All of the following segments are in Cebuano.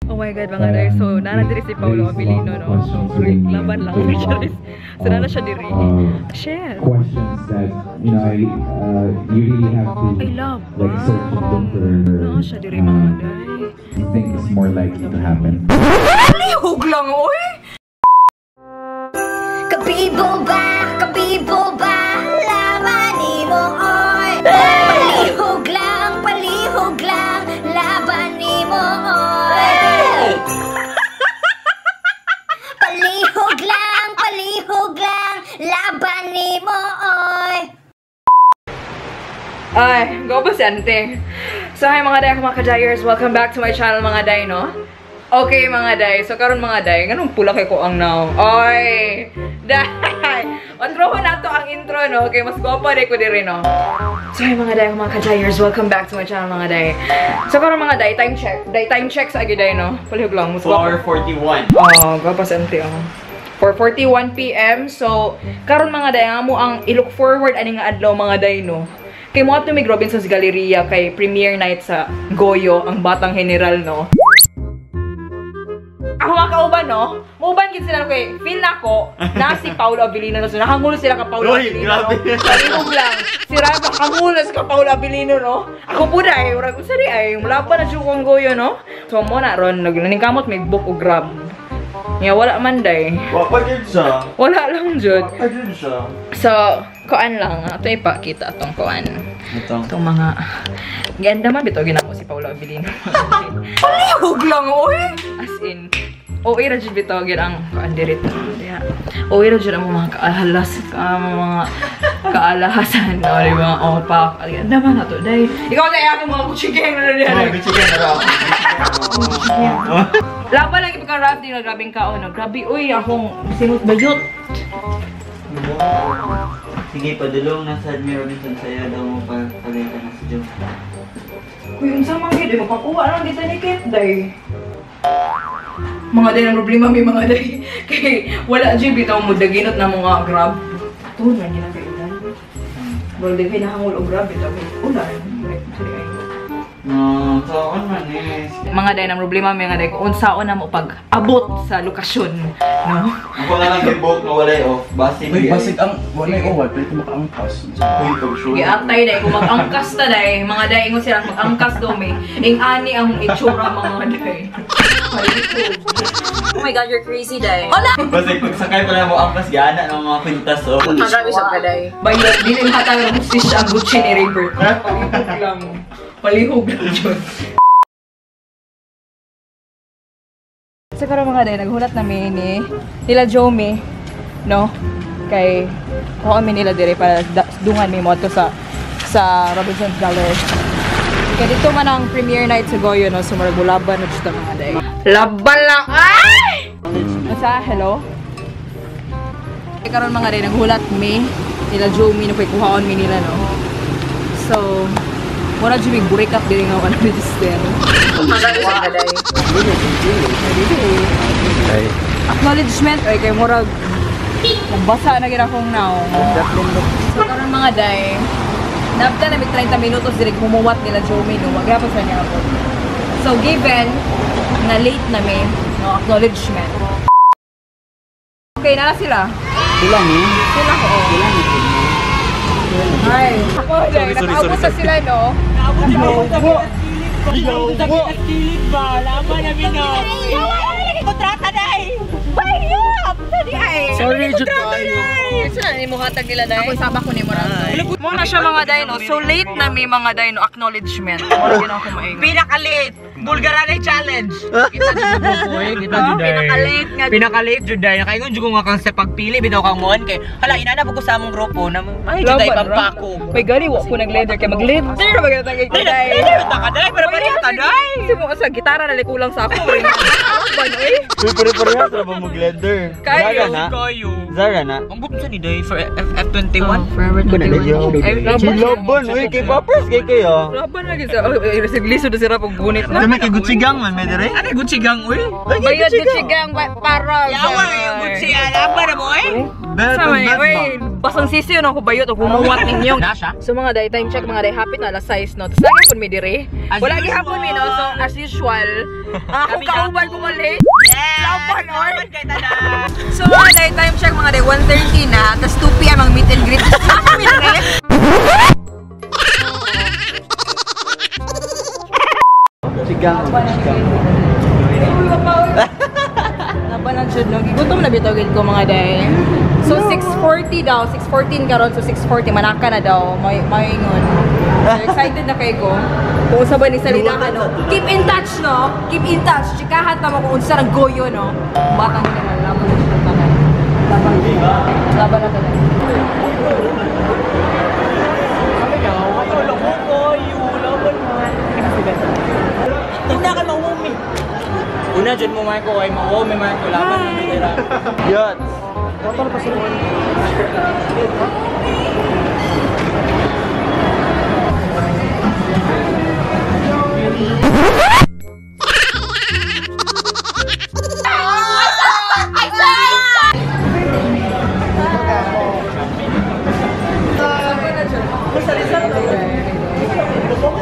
Oh my God, mga day. So, nana diri si Paulo Avelino, no? So, laban lang. So, nana siya diri. Shit. Questions that you really have to I love. Like search and look for Naa siya diri, mga day. You think is more likely to happen. Lihog lang, oy! Kabibo ba? Kabibo ba? Laban nimo, oy! Palihog lang, laban nimo, oy! Palihog lang, laban nimo, oy! Ay, go ba si ante? So, hi mga day, mga ka-jayers. Welcome back to my channel, mga day, no? Okay, mga day. So, karon mga day, nganong pula kay ko ang now? Oy! Day! Otro na to ang intro, no? Okay, mas gwapa day ko diri, no? So, hi mga day, mga ka-jayers. Welcome back to my channel, mga day. So, karon mga day, time check. Day, time check sa agi day, no? Palihog lang. Mas gwapa. 4:41. Oh, gwapa si ante, oh. 4:41 p.m. So, karon mga day, amo ang i-look forward ani nga adlaw, mga day, no? Kay mo ato mig Robinson's Galleria kay premiere night sa Goyo, ang Batang General, no? Ako mga kauban, no? Muuban gid sila kay feel nako na si Paulo Avelino, no? So nakangulo sila ka Paulo Uy, Avelino, grabe. No? Palihog lang. Si Rafa kangulo sa ka Paulo Avelino, no? Ako po dai, murag unsa di ay, mulaban na jud ko ang Goyo, no? So mo na ron nagniningkamot mig book og Grab. Nga wala man day. Wa pa jud siya. Wala lang jud. Wa pa jud siya. So, kuan lang. Ato ipakita atong kuan. Ito. Itong mga ganda man bitaw ginamo si Paulo Avelino. Palihog lang, oy! As in, oy ra jud bitaw gid ang kuan diri to. Diha. Oy ra jud ang mga kaalas, ang mga kaalahasan, no, di ba? Opak. Ganda man ato day. Ikaw na akong mga kutsigeng na diha. Oh, chicken na raw. Laban lang ipagka rafting na grabing kaon, no. Grabe oy akong singot bayot. Sige, padulong na sa Admiral Robinson sa'yo daw mo pa pagay ka na sa Joe. Uy, unsa man gid, mapakuha lang kita ni Kit, day. Mga day ang problema may mga day. Kay wala jud bitaw mo daginot na mga Grab. Tuhod man gina kay ulan. Well, di kay nahangol og Grab bitaw kay ulan. Like, sorry ay. No, so on man eh. Mga day ang problema may mga day kung unsaon na mo pag abot sa lokasyon, no? Ako na lang yung book na walay off. Basig. Uy, basig ang walay off, pero makaangkas. Uy, pag-sure. Giatay day kung mag-angkas ta day, mga day ingon sila mag-angkas daw may. Ing ani ang itsura mga day. Oh my God, you're crazy day. Hola! Basig pagsakay pa lang mo angkas gana ng mga kwintas oh. Grabe sa kaday. Bayot, dili mahatag ng hustisya ang Gucci ni Raybert. Palihog lang. Palihog lang yun. So karon mga day, naghulat na mi ni nila Jomi, no? Kay kuha mi nila dire para dungan mi mo sa Robinson's Gallery. Kay dito man ang premiere night sa Goyo, no? So murag laban na jud mga day. Laban lang! Ay! Basta, hello? Kay karon mga day, naghulat mi nila Jomi, no? Kay kuhaon mi nila, no? So, wala jud mig break up diri nga wala register. Acknowledgement oy kay murag nagbasa na gid akong now. So karon mga day, nabta na mig 30 minutos diri humuwat nila Jomi, no, magyapon sa niya ako. So given na late na mi, no, acknowledgement. Okay na sila. Sila ni? Sila ko. Sila ni. Ay, ako day, nakaabot na sila, no? Nakaabot na sila. Kilid ba? Laban na binaw. Kontrata day! Bayot! Dali ay! Sorry, jud kayo. Kasi na ni hatag nila day. Ako saba ko ni Morato. Mo na siya mga day, no. So late na mi mga day, no, acknowledgement. Mo na ako maingon. Pinaka-late! Bulgarane challenge! Kita jud Pinaka-late nga. Pinaka-late jud day. Nakaingon jud ko nga kang sa pagpili bitaw kang mon kay hala inana ko sa among grupo na ay jud day pampako. May gani wa ko nag-leather kay mag-leather ba gyud kay day. Leader ta ka day pero pareha ta day. Kasi mo sa gitara na kulang sa ako. Ban oy. Uy, pare-parehas ra ba mag-leather? Kayo. Zara na? Kayo. Zara na? Ang gusto sa ni day for F21. Forever 21. Laban, uy, kay Poppers kay kayo. Laban lagi sa lisod na sira pag gunit na. Dami kay Gucci Gang man, may dire. Ano Gucci gang uy? Bayot Gucci gang parol. Yawa yung Gucci laban na mo eh. Belt Sama and ni, belt oy, ba? Basang sisiyo no, kubayot o kumuwat ninyo. Nasha? So mga day, time check mga day, hapit na alas 6 no. Tapos lagi hapon mi dire. Wala gihapon mi no. So as usual, ang akong kauban ko mali. Yes! Laban oy. So mga day, time check mga day, 1:30 na. Tapos 2 PM ang meet and greet. Tapos mi dire. Sigang. Laban ang jud no. Gigutom na bitaw gid ko mga day. So 6:40 daw, 6:14 karon, so 6:40 manaka na daw, may maingon. So excited na kay ko. Kung unsa ba ni salita ka no. Keep in touch no. Keep in touch. Chikahan ta mo kung unsa ang goyo no. Batang naman laban na siya tanan. Laban. Laban na tanan. Una jud mo Marco ay mao may Marco laban na nila. Yun.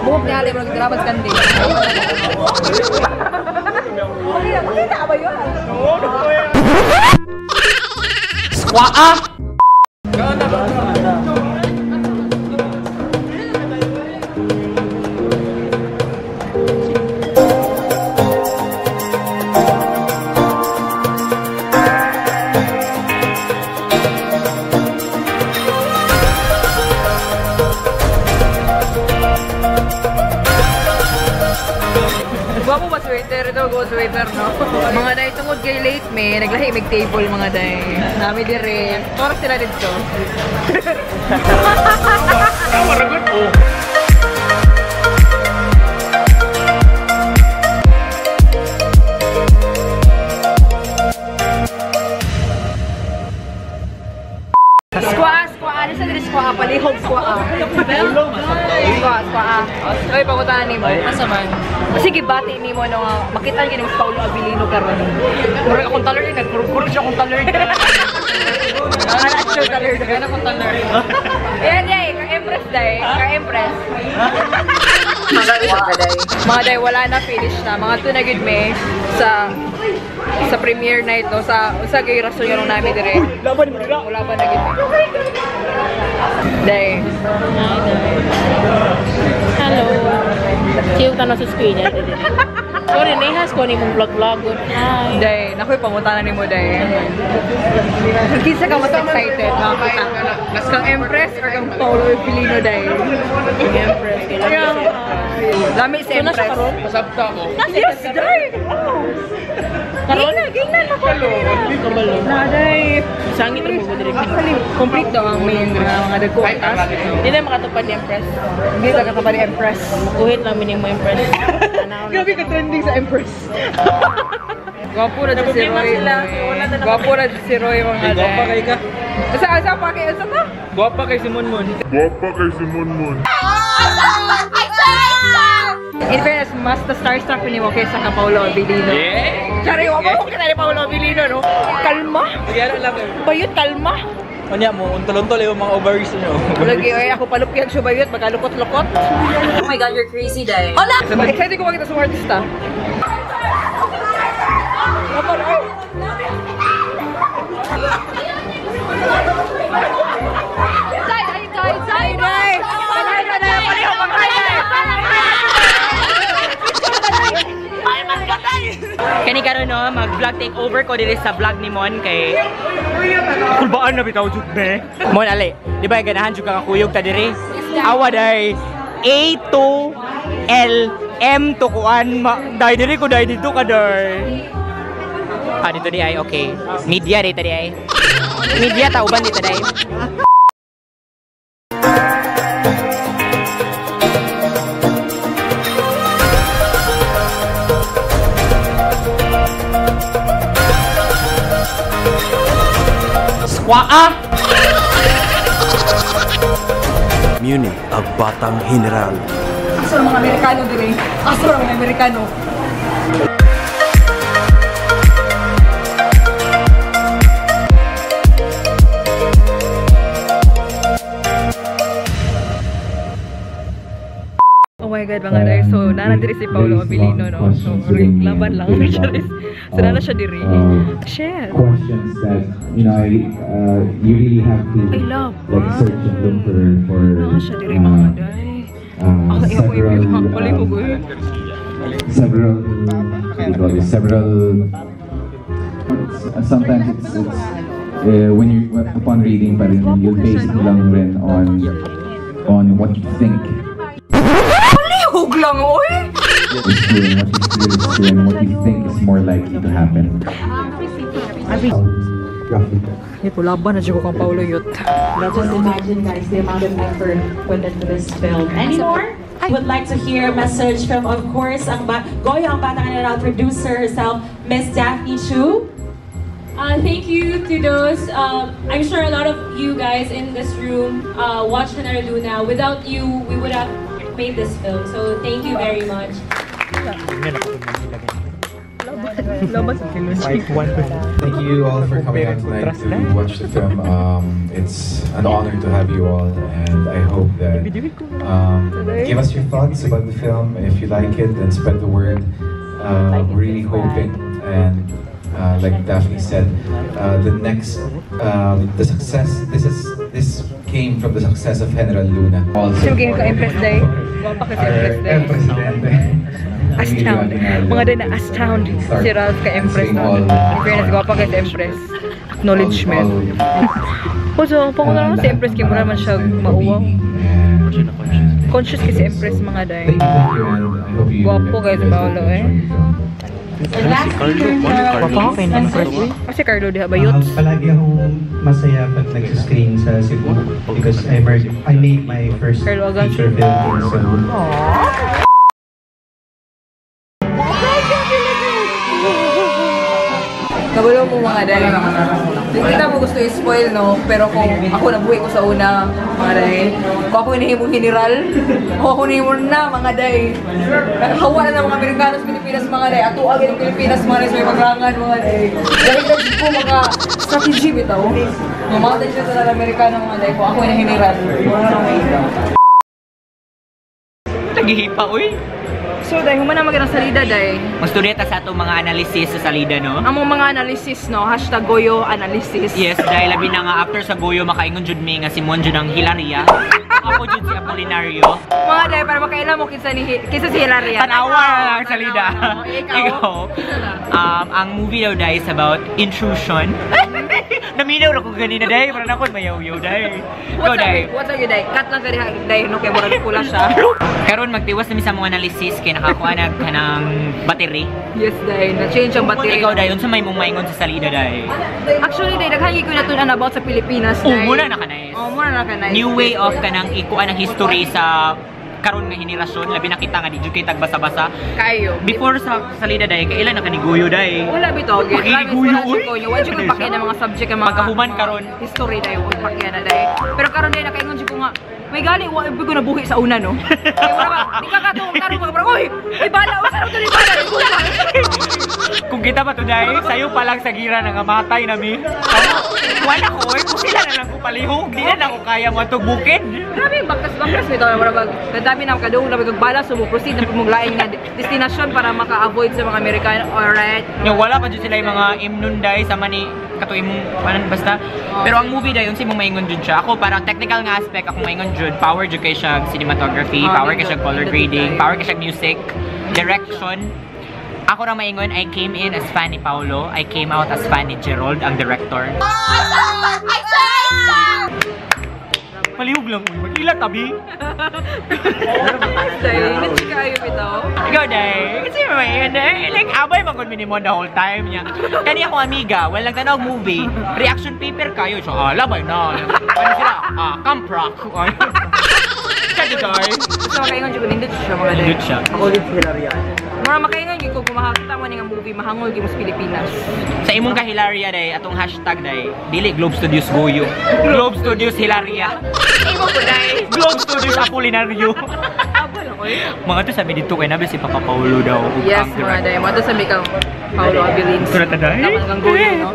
Buhok niya alim nagdrabas kandi. Makita ba yun? Squaa! Gwapo ba si waiter? Ito, go si waiter, no? Mga day, tungod kay late me, naglahi mig table mga day. Nami dire. Toras sila dito. Squaa, squaa. Ano sa dire squaa? Palihog squaa. Squaa, squaa. Oy, pangutahan nimo. Asa man? Sige, bati nimo no nga makita gyud ni Paulo Avelino karon. Murag akong taler, nagkurog-kurog siya akong taler. Ana sure taler. Ana akong taler. Ayan, day, kang Empress day, kang Empress. Mga day, wala na, finish na. Mga two na gyud me sa premiere night no, sa usa kay rason yung namin dire. Laban mo dira. Wala ba na gyud me. Day. Hello. Siyo ka na sa screen niya. Sorry, nahas ko ni mong vlog-vlog. Hi. Day, nakoy pangutana nimo day. Kinsa ka mas excited makakita? Kang Empress or kang Paulo Avelino day? Empress. Lami si Empress. Pasabta ko. Yes, day. Karon? Gingnan ako. Na day. Sangit ra mo dire. Actually, complete daw ang main nga mga dagko tas. Hindi na makatupad ni Empress. Hindi ta katapad ni Empress. Kuhit lang mining mo Empress. Grabe ka trending sa Empress. Gwapo na si Roy. Gwapo na si Roy mga day. Gwapa kay ka. Asa asa pa kay asa ta? Gwapa kay si Monmon. Gwapa kay si Monmon. In fairness, mas na starstruck ni mo kaysa ka Paulo Avelino. Yeah. Sorry, wa mo kita ni Paulo Avelino, no? Kalma. Sige, ano lang. Bayot, kalma. Unya mo, untol-untol yung mga ovaries niyo. Lagi, oy, ako palupyan siya bayot, magkalukot-lukot. Oh my God, you're crazy, day. Hola! Excited ko makita sa mga artista. Laban, oy! Day, day, day, Day, day! Panay, panay, pareho, panay! Kani karon no, mag-vlog takeover ko diri sa vlog ni Mon kay Kulbaan na bitaw jud be. Mon ali, di ba ganahan jud ka nga kuyog ta diri? Awa day A to L M to kuan day diri ko day dito ka day. Ah, dito di ay okay. Media dito di ay. Media ta uban dito day. Squaa! Muni, ang Batang General. Asa ang mga Amerikano dire? Asa ang mga Amerikano? agad mga day. So, nana diri si Paulo Avelino, no? So, laban lang. So, nana siya diri. Shit. Questions that, you know, you really have to I love. Like search and look for Nana siya diri mga day. Ako, iya ko several, yung palihog eh. Several, what do you call this? Several, sometimes it's when you, upon reading pa rin, you base it lang rin on what you think Palihog lang, oy! Is true and what you feel is true and what you think is more likely to happen. Roughly. Ito, laban na dyan ko kang Paulo yut. Just imagine, guys, the amount of effort went into this film. Any more? I would like to hear a message from, of course, ang ba Goyo ang Batang Heneral producer herself, Miss Daphne Chu. Thank you to those, I'm sure a lot of you guys in this room watch Heneral Luna. Without you, we would have made this film. So thank you very much. Laban sa trilogy. Thank you all for coming out tonight to watch the film. It's an honor to have you all, and I hope that give us your thoughts about the film. If you like it, then spread the word. We're really hoping, and like Daphne said, the success. This came from the success of Heneral Luna. Also, Sino ka Empress Day? Gwapa ka si Empress Day. El Presidente. Astound. Mga day na astound si Ralph ka Empress. No? In fairness, gwapa ka si Empress. Acknowledgement. O, so, ang pangulo si Empress, kaya mura man siya mauwaw. Conscious kasi si Empress mga day. Thank you, and I hope you Gwapo guys, Paolo eh. And lastly, Colonel, Kasi Carlo diha ba yuts? Palagi akong masaya pag nag-screen sa Cebu because I made my first Carlo agad. Feature film in Cebu. Aww. Kabalo mo mga day. Di kita mo gusto i-spoil, no? Pero kung ako nabuhi ko sa una, mga day. Kung ako hinihimong general, kung ako hinihimong na, mga day. Nakahawa na ng mga Amerikano sa Pilipinas, mga day. Ato agad ng Pilipinas, mga day, sa may magrangan, mga day. Dahil na ko mga strategy bitaw. Mamatay siya sa Amerikano, mga day. Kung ako na general. Tagihipa, uy. So, day, human na magandang salida, day. Masturya ta sa atong mga analysis sa salida, no? Among mga analysis, no? #GoyoAnalysis. Yes, dahil labi na nga after sa Goyo, makaingon jud mi nga si Mon jud ang Hilaria. Ako jud si Apolinario. Mga day, para makaila mo kinsa, ni, kinsa si Hilaria. Tanawa na lang ang salida. Tanawa, no? Ikaw? Ikaw. Ang movie daw day is about intrusion. Naminaw ra ko ganina day, parang ako mayaw-yaw day. Ikaw What's day. up, what's up, day? Cut lang ka diha, day, no? Kaya murag pula siya. Karon magtiwas na mi sa mga analysis kay nakakuha na kanang battery. Yes, day. Na-change ang battery. Ikaw day, unsa may mong maingon sa salida day? Actually, day, daghan ko natun-an about sa Pilipinas, Oh, day. muna na ka nice. Oh, muna na ka nice. New way of kanang ikuan ang history sa karon nga henerasyon, labi na kita nga di jud kay tagbasa-basa. Kayo. Before sa salida day, kailan na kaniguyo day? Wala bitaw, gid. Pakiguyo, Promise, wala uy. jud ko. Wala jud ko pakian ng mga subject ang mga Pagkahuman mga karon. history day, wala pakian na day. Pero karon day nakaingon jud ko nga may gali wa ko nabuhi sa una, no. Kaya wala ba, di ka katong karon mga parang, uy, ay bala, usa ra to ni bala, ni bala. Kung kita pa to day, sayo pa lang sa gira nga matay na mi. Wala ko, oy, kung sila na lang ko palihog, di na lang ko kaya mo atong bukid. Grabe yung baklas-baklas bitaw, mura bag kadami na kadung na bag bala so mo proceed na pud laing nga destinasyon para maka-avoid sa mga Amerikano. Alright. Yung wala pa jud sila yung mga imnon day sa mani kato imong panan basta. Pero ang movie day unsa imong maingon jud siya. Ako parang technical nga aspect akong maingon jud, power jud kay siya cinematography, Ah, power kay siya color nindot grading, kayo. Power kay siya music, direction. Ako ra maingon, I came in as fan ni Paulo, I came out as fan ni Gerald, ang director. Palihog lang, uy. Mag-ila tabi. Day, nindot kayo bitaw. Ikaw, day. Kasi may day. Like, abay man gud minimon the whole time niya. Kani ako amiga, well, nagtanaw og movie, reaction paper kayo. So, ah, labay na. Ano sila? Ah, camp rock. Siya, di day. So makaingon jud ko nindot siya mga day. Nindot siya. Ako din si Hilaria. Mura makaingon gyud ko kung makakita mo ni nga movie mahangol gyud mo sa Pilipinas. Sa imong kahilaria day, atong hashtag day, dili Globe Studios Goyo. Globe Studios Hilaria. Imo ko day. Globe Studios Apolinario. Abo lang oy. Mga to sabi dito kay nabi si Papa Paulo daw ug Yes, ang mga director. day. Mo to sa kang Paulo Avelino. Ito na ta, day? Tama kang Goyo, no?